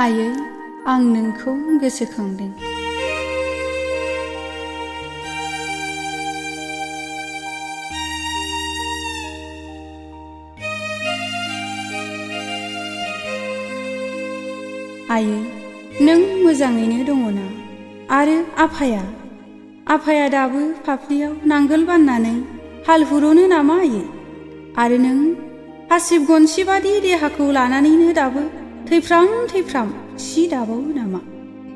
आयै, आं नोंखौ गोसोखांदों। आयै, नों मोजाङैनो दङ ना? आरो आफाया दाबो फाफ्लियाव नांगोल बाननानै हाल हुर'नो नामा आयै? आरो नों हासिब गनसि बादि देहाखौ लानानैनो दाबो थैफ्राम सि दाबावो नामा?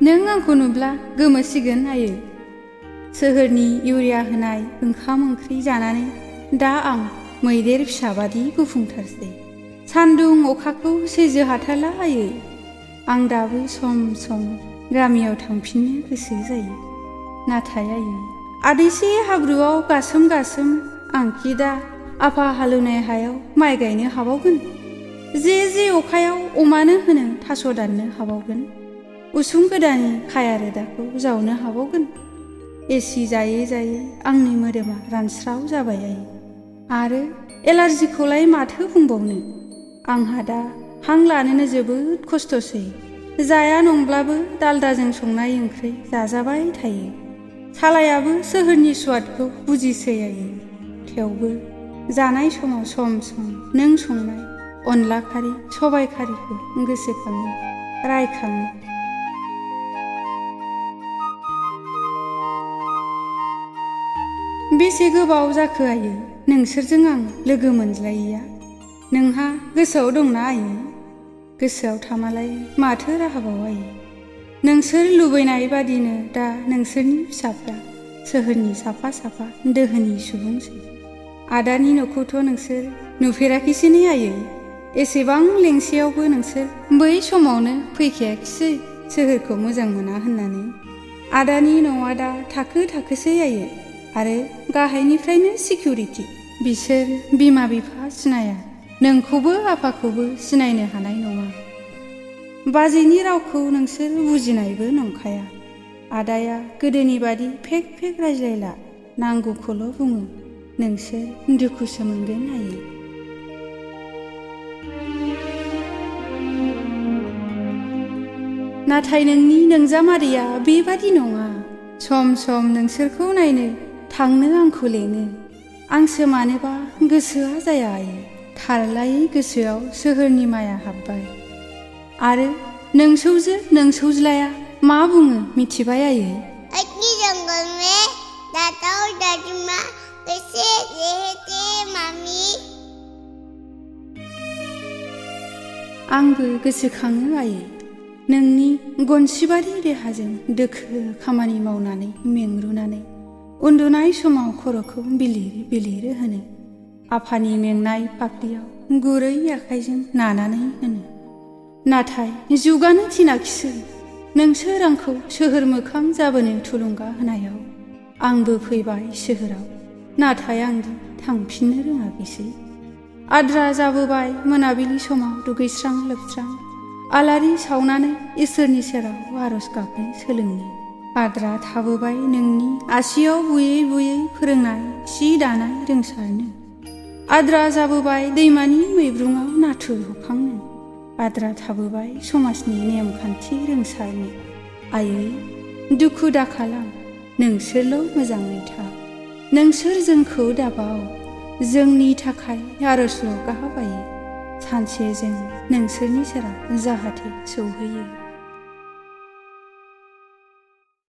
नों आंखौ नुब्ला गोमोसिगोन आयै। सोहोरनि इउरिया होनाय ओंखाम ओंख्रि जानानै दा आं मैदेर फिसाबादि गुफुंथारसै। सान्दुं अखाखौ सैज्य हाथारला आयै। आं दाबो सम सम गामियाव थांफिननो गोसो जायो। नाथाय आयै, आदैसे हाब्रुआव गासोम आंखि दा आफा हालेवनाय हायाव माइ गायनो हाबावगोन? जे अखायाव अमानो होनो थास' दाननो हाबावगोन? उसुं गोदाननि खाया रोदाखौ जावनो हाबावगोन? एसि जायै आंनि मोदोमा रानस्राव जाबाय आयै। आरो एलार्जिखौलाय माथो बुंबावनो? आंहा दा हां लानोनो जोबोद खस्थ'सै। जाया नंब्लाबो दालदाजों संनाय ओंख्रि जाजाबाय थायो। सालायाबो सोहोरनि स्वादखौ बुजिसै आयै। थेवबो जानाय समाव सम नों संनाय अनला खारि, सबाय खारिखौ गोसोखाङो, रायखाङो। बेसे गोबाव जाखो आयै नोंसोरजों आं लोगो मोनज्लायैया? नोंहा गोसोआव दंना आयै? गोसोआव थामालाय माथो राहाबाव आयै? नोंसोर लुबैनाय बादिनो दा नोंसोरनि फिसाफ्रा सोहोरनि साफा दोहोनि सुबुंसै। आदानि न'खौथ' नोंसोर नुफेराखिसैनो आयै। एसेबां लेंसेयावबो नोंसोर बै समावनो फैखायाखिसै सोहोरखौ मोजां मोना होननानै। आदानि न'आ दा थाखोसै आयै। आरो गाहायनिफ्रायनो सिकिउरिटि। बिसोर बिमा बिफा सिनाया, नोंखौबो आफाखौबो सिनायनो हानाय नङा। बाजैनि रावखौ नोंसोर बुजिनायबो नंखाया। आदाया गोदोनि बादि फेक रायज्लायला, नांगौखौल' बुङो। नोंसोर दुखुसो मोनगोन आयै। नाथाय नोंनि नोंजामादैया बेबादि नङा। सम नोंसोरखौ नायनो थांनो आंखौ लेङो। आंसो मानोबा गोसोआ जाया आयै। थारलायै गोसोआव सोहोरनि माया हाब्बाय। आरो नोंसौज्लाया मा बुङो मिथिबाय आयै? अति जंगल में दादा और दादी माँ कैसे रहते मामी? आंबो गोसोखाङो आयै। नोंनि गनसिबादि देहाजों दोखो खामानि मावनानै मेंरुनानै उन्दुनाय समाव खर'खौ बिलिर होनो, आफानि मेंनाय फाफ्लियाव गुरै आखाइजों नानानै होनो। नाथाय जुगानो थिनाखिसै। नोंसोर आंखौ सोहोर मोखां जाबोनो थुलुंगा होनायाव आंबो फैबाय सोहोराव। नाथाय आंदि थांफिननो रोङाखिसै। आद्रा जाबोबाय मोनाबिलि समाव दुगैस्रां लोबस्रां आलारि सावनानै इसोरनि सेराव आरज गाबनो सोलोंनो। आद्रा थाबोबाय नोंनि आसियाव बुयै फोरोंनाय सि दानाय रोंसारनो। आद्रा जाबोबाय दैमानि मैब्रुङाव नाथुर हखांनो। आद्रा थाबोबाय समाजनि नेमखान्थि रोंसारनो। आयै, दुखु दाखालाम, नोंसोरल' मोजाङै था। नोंसोर जोंखौ दाबाव, जोंनि थाखाय आरजल' गाब आयै। सानसे जों नोंसोरनि सेराव जाहाथे सौहैयो।